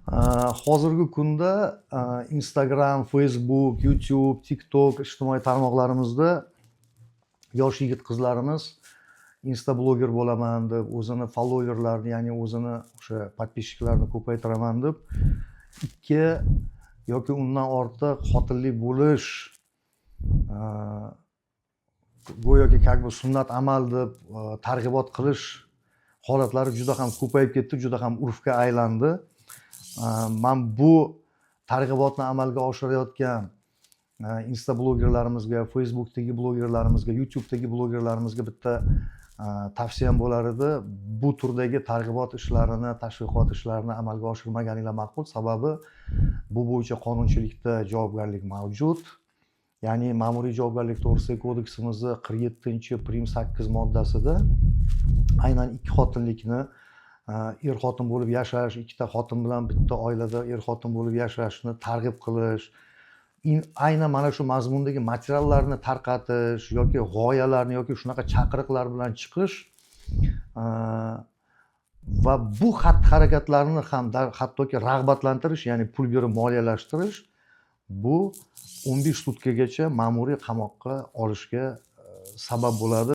Hozirgi kunda Instagram, Facebook, YouTube, TikTok ijtimoiy tarmoqlarimizda yosh yigit qizlarimiz insta bloger bo'laman deb, o'zini followerlarini, ya'ni o'zini o'sha подписчиklarini ko'paytiraman deb ikki yoki undan ortiq xotinli bo'lish go'yoki как бы sunnat amal deb targ'ibot qilish holatlari juda ham ko'payib ketdi, juda ham urfga aylandi. Man bu targ'ibotni amalga oshirayotgan insta blogerlarimizga, Facebookdagi blogerlarimizga, YouTubedagi blogerlarimizga bitta tavsiyam bo'lar edi: bu turdagi targ'ibot ishlarini, tashviqot ishlarini amalga oshirmaganinglar ma'qul. Sababi bu bo'yicha qonunchilikda javobgarlik mavjud, ya'ni Ma'muriy javobgarlik to'g'risidagi kodeksimizni 47-prim 8 moddasida aynan ikki xotinlikni, er xotin bo'lib yashash, ikkita xotin bilan bitta oilada er xotin bo'lib yashashni targ'ib qilish, aynan mana shu mazmundagi materiallarni tarqatish yoki g'oyalarni yoki shunaqa chaqiriqlar bilan chiqish va bu xatti harakatlarni ham hattoki rag'batlantirish, ya'ni pul berib moliyalashtirish, bu 15 sutkagacha ma'muriy qamoqqa olishga sabab bo'ladi.